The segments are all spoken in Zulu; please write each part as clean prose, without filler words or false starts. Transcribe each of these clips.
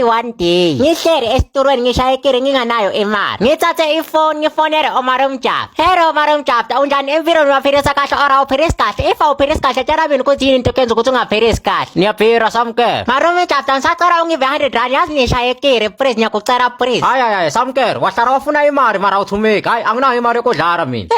One day ngihleli esitulweni, ngishayekile, nginganayo imali. Ngithathe ifoni, ngifonele uMarumjafta. Hello Marumjafta, unjani empilweni? Waphilisa kahle or awuphilisi kahle? If awuphilisi kahle, tshela mina ukuthi yini into kenza ukuthi ungaphilisi kahle. Ngiyaphila, Samkelo. Marumjafta, ngisacela ungive R100, yazi ngishayekile, please, ngiyakucela, please. Hayi, hayi, hayi, Samkelo, wahlala wafuna imali mara awuthumeki. Hayi, anginayo imali yokudlala mina.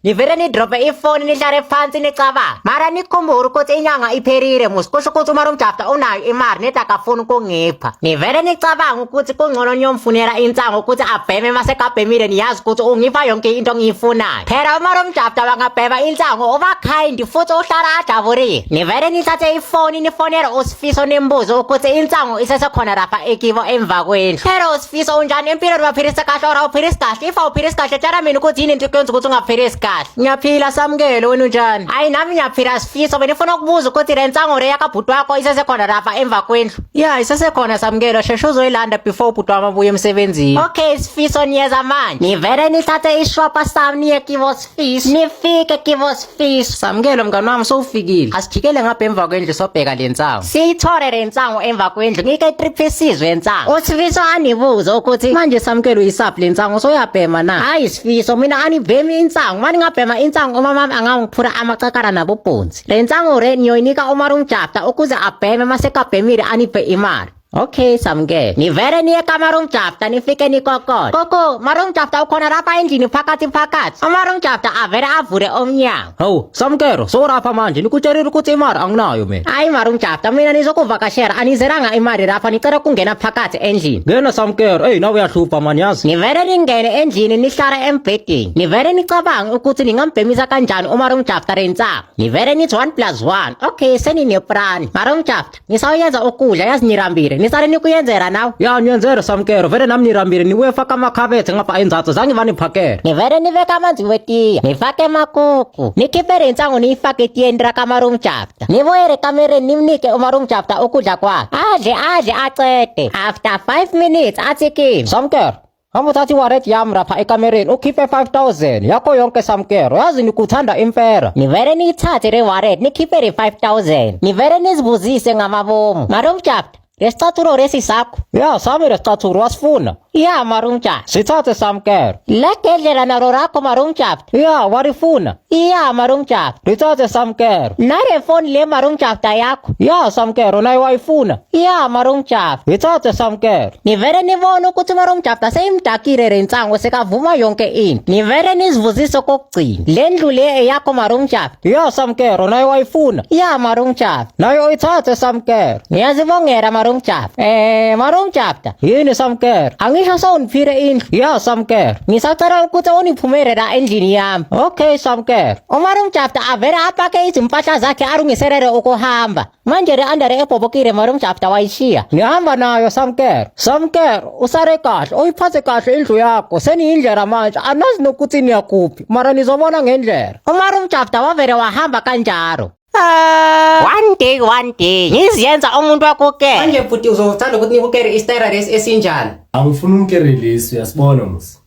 Nivele nidrope ifoni, nihlale phansi, nicabanga, mara nikhumbule ukuthi inyanga iphelile musi. Kusho ukuthi uMarumjafta unayo imali, nethi akafuni ukungipha. Nivele nicabanga ukuthi kungcono niyomfunela insango ukuthi abheme. Masekabhemile, niyazi ukuthi ungipha yonke into engiyifunayo. Phela uMarumjafta bangabhema insango uba kind futhi uhlala ajabulile. Nivele nithathe ifoni, nifonele uSifiso, nimbuze ukuthi insango isesekhona lapha ekibo emva kwendlu. Hello Sifiso, unjani empilweni? Waphilisa kahle or awuphilisi kahle? If awuphilisi kahle, tshela mina ukuthi yini into ekwenza ukuthi ungaphilisi kahle. Ngiyaphila, Samkelo, wena unjani? Hayi, nami ngiyaphila, Sifiso. Benifuna ukubuza ukuthi le nsango le yakabhuti wakho isesekhona lapha emva kwendlu. Ya, isesekhona, Samkelo. Sheshe uzoyilanda before ubhuti wami abuye emsebenzini. Okay Sifiso, niyeza manje. Nivele nithathe ishopha sami, niye kibo Sifiso. Nifike kibo Sifiso. Samkelo, mngani wami, sowufikile. Asijikele ngapha emva kwendlu, sobheka le nsango. Siyithole le nsango emva kwendlu, ngike 3 pieces wensango. USifiso anibuze ukuthi manje, Samkelo, uyisaphi le nsango? Soyabhema na? Hayi Sifiso, mina anibhemi insango. Mani ngabhema insango, umama wami angangiphula amacakala nabobhonzi. Le nsango re niyoyinika uMarumjafta ukuze abheme, masekabhemile aniphe imali. Okay Samkelo. Nivele niye kaMarumjafta, nifike nikokode. Koko, Marumjafta ukhona lapha endlini phakathi phakathi? UMarumjafta avele avule umnyango. Hawu, Samkelo, sowurapha manje? Nikutshelile ukuthi imali anginayo mina. Hayi Marumjafta, mina nizokuvakashela, anizelanga imali lapha, nicela ukungena phakathi endlini. Ngena, Samkelo. Eyi, nawe uyahlupha mani, yazi. Nivele ningene endlini, nihlale embhedeni. Nivele nicabange ukuthi ningambhemisa kanjani uMarumjafta lensango. Nivele nithi 1 plus 1. Okay, senineplan. Marumjafta, ngisawuyenza ukudla, yazi nirambile. Nisale nikuyenzela nawe. Ya, niyenzela, Samkelo. Vele nami nirambile. Nibuye faka amakhabethe ngapha enzathu, zange vaniphakele. Nivele nibeke amanzi wetiya, nifake amakuku, nikhiphe lensango, niyifake etiyeni lakaMarumjafta. Nibuyele ekamereni, nimnike uMarumjafta ukudla kwakhe. Adle, adle, acede. After 5 minutes athi kimi, "Samkelo, hamba uthatha iwallet yami lapha ekamereni, ukhiphe 5000 yakho yonke, Samkelo. Yazi nikuthanda impela." Nivele niyithathe le wallet, nikhiphe le 5000. Nivele nizibuzise ngamabomu. "Marumjafta, lesicathulo lesi sakho?" "Ya, sami lesicathulo. Wasifuna?" "Ya, Marumjafta." "Sithathe, Samkelo." "Legedlela nalo lakho, Marumjafta?" "Ya, walifuna?" "Ya, Marumjafta." "Lithathe, Samkelo." "Nale foni le, Marumjafta, yakho?" "Ya, Samkelo, nayo wayifuna?" "Ya, Marumjafta." "Lithathe, Samkelo." Nivele nibone ukuthi uMarumjafta seyimdakile le nsango, sekavuma yonke into. Nivele nizivuzise okokugcina. "Le ndlu le eyakho, Marumjafta?" "Ya, Samkelo, nayo wayifuna?" "Ya, Marumjafta." "Nayo ithathe, Samkelo." "Ngiyazibongela, Marumjafta. Marumjafta." "Yini, Samkelo?" "Angisho sewungiphile indlu?" "Ya, Samkelo." "Ngisacela ukuthi uniphumele la endlini yami." "Okay, Samkelo." UMarumjafta avele apake izimpahla zakhe, alungiselele ukuhamba. Manje le andare ebhobokile, Marumjafta, wayishiya. "Ngihamba nayo, Samkelo. Samkelo, usale kahle, uyiphathe kahle indlu yakho. Seniyindlela manje, anazi nokuthi niyakuphi, mara nizobona ngendlela." UMarumjafta wavele wahamba kanjalo. One day, one day, ngiziyenza umuntu wakukela. Manje futhi uzothanda ukuthi nikukere isitayela lesi esinjani? Angifuni umkere lesi, uyasibona musi.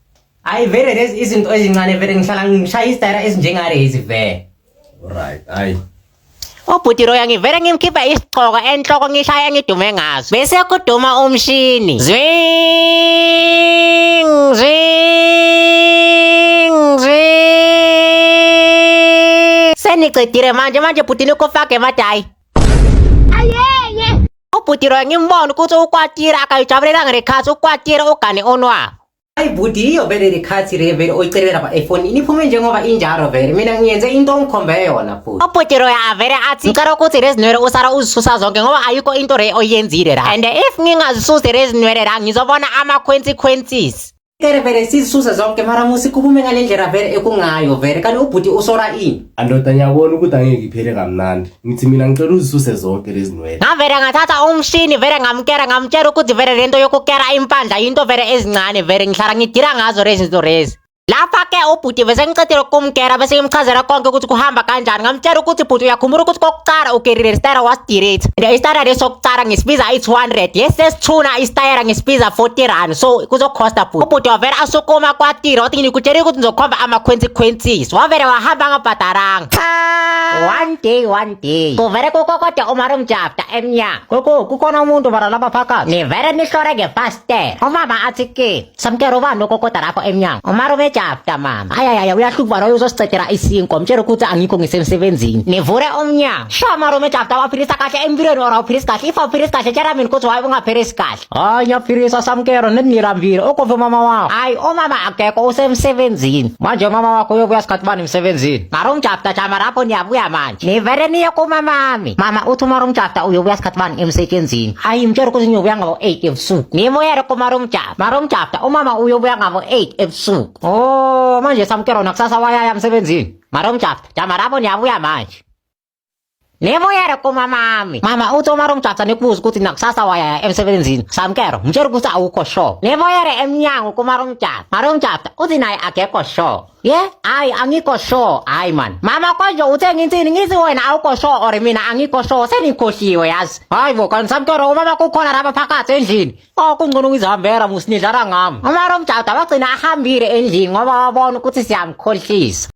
Hayi vele, lezi izinto ezincane vele, ngihlala ngishaya isitayela ezinjengalezi vele. Alright, hayi. Ubhuti Roya ngivele ngimkhipha isigqoko enhloko, ngishaya ngidume ngaso. Bese kuduma umshini. Zwing zwing zwing. Senicedile manje, manje bhuti nikufake madayi. Ubhuti Roya ngimbona ukuthi ukwatile, akayijabulelanga lekhathi, ukwatile, ugane onwabo. Hayi bhuti, yiyo vele lekhathi le vele oyicelela lapha efonini, iphume njengoba injalo vele. Mina ngiyenze into ongikhombe yona, bhuti. Ubhuti Roya avele athi, "Ngicela ukuthi lezi nwele usala uzisusa zonke, ngoba ayikho into le oyenzile la. And if ngingazisusi lezi nwele la, ngizobona ama-consequences." Kere vele sizisuse zonke, mara musikhulume ngale ndlela vele ekungayo vele. Kanti ubhuti usola ini? Andoda, ngiyabona ukuthi angeke iphele kamnandi. Ngithi mina ngicela uzisuse zonke lezi nwele. Ngavele ngathatha umshini vele, ngamkera, ngamtshela ukuthi vele lento yokukera impandla into vele ezincane vele, ngihlala ngidila ngazo lezi zinto lezi. Lapha ke ubhuti bese ngicedile ukumgera bese ngimchazela konke ukuthi kuhamba kanjani. Ngamtshela ukuthi bhuti uyakhumbula ukuthi kokuqala ugerile isitayela wasidirate. And isitayela lesokuqala ngisibiza i-200. Yesesithuna isitayela ngisibiza 40 rand. So kuzokhosta bhuti. Ubhuti wavele asukuma kwatira wathi ngikutshela ukuthi ngizokhomba ama-consequences. Wavele wahamba angabhadalanga. One day, one day. Kuvele kukokoda umarumjafta emnyango. Koko kukhona umuntu mara lapha phakathi. Nivele nihlore ngefastela. Umama athi kimi, Samkelo ubani okokoda lapho emnyango? Umarume Jafta mama. Ay ay ay uyahluka loyo uzosicedela isinkwa. Mtshela ukuthi angikho ngisemsebenzini. Nivule umnyango. Sho marume Jafta waphilisa kahle empilweni or awuphilisi kahle. If awuphilisi kahle tshela mina ukuthi why ungaphilisi kahle. Hayi ngiyaphilisa Samkelo nengirambile. Okove mama wakho. Hayi umama akekho usemsebenzini. Manje mama wakho uyobuya sikhathi bani emsebenzini? Marum Jafta jama lapho niyabuya manje. Nivele niye kumamami. Mama uthi umarum Jafta uyobuya sikhathi bani emsebenzini. Hayi mtshela ukuthi ngiyobuya ngabo 8 ebusuku. Nibuyele kumarum Jafta. Marum Jafta umama uyobuya ngabo 8 ebusuku. Oh manje Samkelo nakusasa wayaya emsebenzini. Marum Jafta jama lapho niyabuya manje. Nibuyele kumamami. Mama uthi umarum Jafta nikubuza ukuthi nakusasa wayaya emsebenzini. Samkelo mtshela ukuthi awukho sure. Nibuyele emnyango kumarum Jafta. Marum Jafta uthi naye akekho sure. Ye, hayi angikho sure. Hayi man. Mama konje uthe ngithini ngithi wena awukho sure or mina angikho sure senikhohliwe yazi. Hayi bo kanti Samkelo umama kukhona lapha phakathi endlini. Oh kungcono ngizihambela musinidlala ngami. Umarum Jafta wagcina ahambile endlini ngoba wabona ukuthi siyamkhohlisa.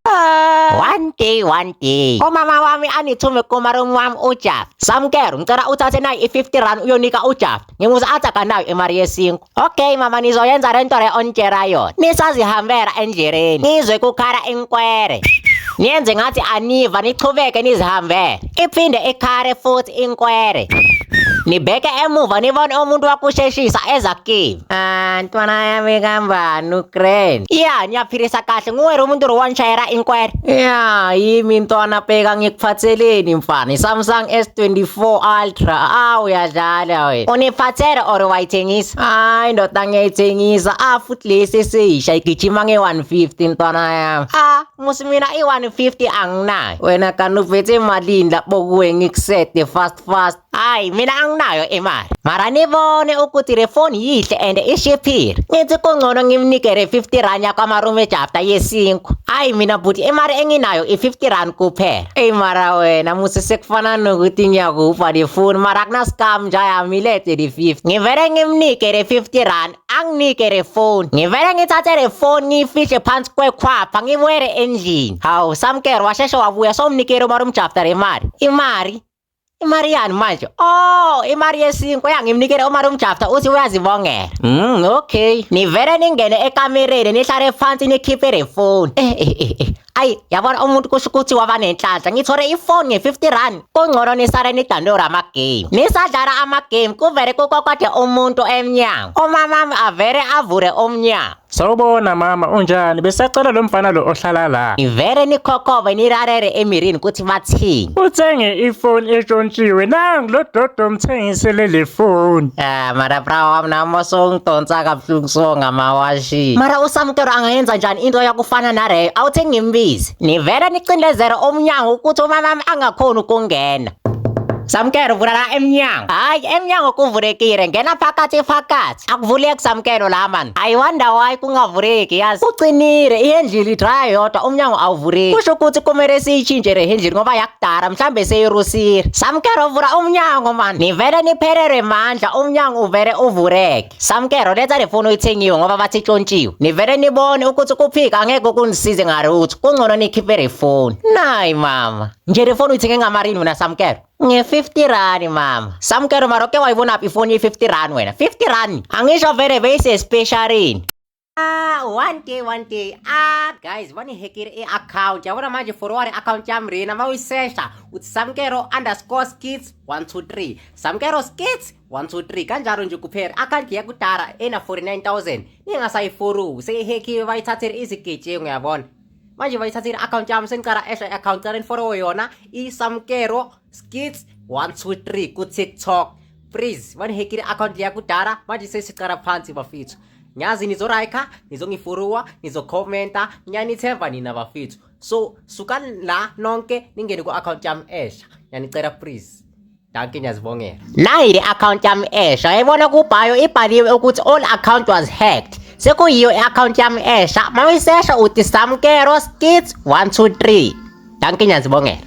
One day, one day. Umama wami anithume kumarum wami uJafta. Samkelo ngicela uthathe nayi i-50 rand uyonika uJafta. Ngimuza athi akanayo imali yesinkwa. Okay mama nizoyenza lento le ontshela yona. Nisazihambela endleleni. Nizwe kukhala inkwere. Niyenze ngathi aniva nichubeke nizihambele. Iphinde ikhale futhi inkwere. Nibheke emuva nibone umuntu wakusheshisa eza kimi. Ah, ntwana yami kambani uGrand. Ya, ngiyaphilisa kahle nguwe lo umuntu lo wanishayela inkwere. Ya, yimi ntwana bheka ngikuphatheleni mfana. I-Samsung S24 Ultra. Ah uyadlala wena. Uniphathele or wayithengisa? Hayi ndoda ngiyayithengisa. Ah futhi lesi esisha igijima nge-150 ntwana yami. Ah, musi mina i-150 anginayo. Wena kanti uphethe malini lapho kuwe ngikusete fast fast. Hayi mina anginayo imali. Mara nibone ukuthi le phone yihle and ishiphile. Ngithi kungcono ngimnike le 50 rand yakwamarume Jafta yesinkwa. Hayi mina bhuti imali enginayo i-50 rand kuphela. Eyi mara wena musi sekufana nokuthi ngiyakupha le phone mara akunaskam nje yami ilethe le 50. Ngivele ngimnike le 50 rand anginike le phone. Ngivele ngithathe le phone ngiyifihle phansi kwekhwapha ngibuyele endlini. Hawu Samkelo washeshe wabuya somnikele umarume Jafta le mali. Imali imali yani manje? Oh, imali yesinkwa yangimnikele umarume Jafta uthi uyazibongela. Okay. Nivele ningene ekamereni nihlale phansi nikhiphe le phone. Eh eh eh. eh. Ayi, yabona umuntu kusho ukuthi waba nenhlanhla. Ngithole ifoni nge-50 rand. Kungcono nisale nidownload ama-game. Nisadlala ama-game kuvele kukokode umuntu emnyango. Umamami avele avule umnyango. Sawubona mama, unjani? Besacela lo mfana lo ohlala la. Nivele nikhokhobe nilalele emirini ukuthi bathini. Uthenge ifoni etshontshiwe nangu lo dodo umthengisele le foni. Ah, mara bra wami nami songidonsa kabuhlungu so ngamawashi. Mara uSamkelo angayenza njani into yakufana naleyo? Awuthi ngimbize. Nivele nicindezele umnyango ukuthi umamami angakhoni ukungena. Samkelo vula la emnyango. Hayi emnyango kuvulekile ngena phakathi phakathi. Akuvuleki Samkelo la man. I wonder why kungavuleki yazi. Uqinile ihendlili idry yodwa umnyango awuvuleki. Kusho ukuthi kumele siyitshintshe le hendlili ngoba yakudala mhlambe seyirusile. Samkelo vula umnyango man. Nivele niphelelwe mandla umnyango uvele uvuleke. Samkelo letha le phone oyithengiwe ngoba bathi itshontshiwe. Nivele nibone ukuthi kuphika angeke kunisize ngalutho. Kungcono nikhiphe le phone. Nayi mama. Nje le phone uyithenge ngamalini wena Samkelo? Nge-50 rand mama. Samkelo mara uke wayibona phi ifoni ye-50 rand wena? 50 rand. Angisho vele beyisespecialini. Ah, one day, one day. Ah, guys, banihekile i-account. Yabona manje forward i-account yami rena mawuyisesha uthi Samkelo underscore skits 123. Samkelo skits 123 kanjalo nje kuphela. Account yakudala ena 49000. Ningasayifollow. Seyihekiwe bayithathele izigejengu yabona. Manje bayithathile i-account yami sengicala esha i-account cela nifollow yona iSamkelo skits 123 ku TikTok. Please, banihekile i-account yakudala manje sesicala phansi bafethu. Ngiyazi nizorayikha, nizongifollowa, nizokhomenta, ngiyanithemba nina bafethu. So sukani la nonke ningene ku-account yami esha. Ngiyanicela please. Dankie ngiyazibongela. Nayi le account yami esha. Yayibona ku-bio ibhaliwe ukuthi all account was hacked. Sekuyiyo i-akhawunti yami esha. Mawuyisesha uthi Samkelo Skits 123. Dankie, ngiyazibongela.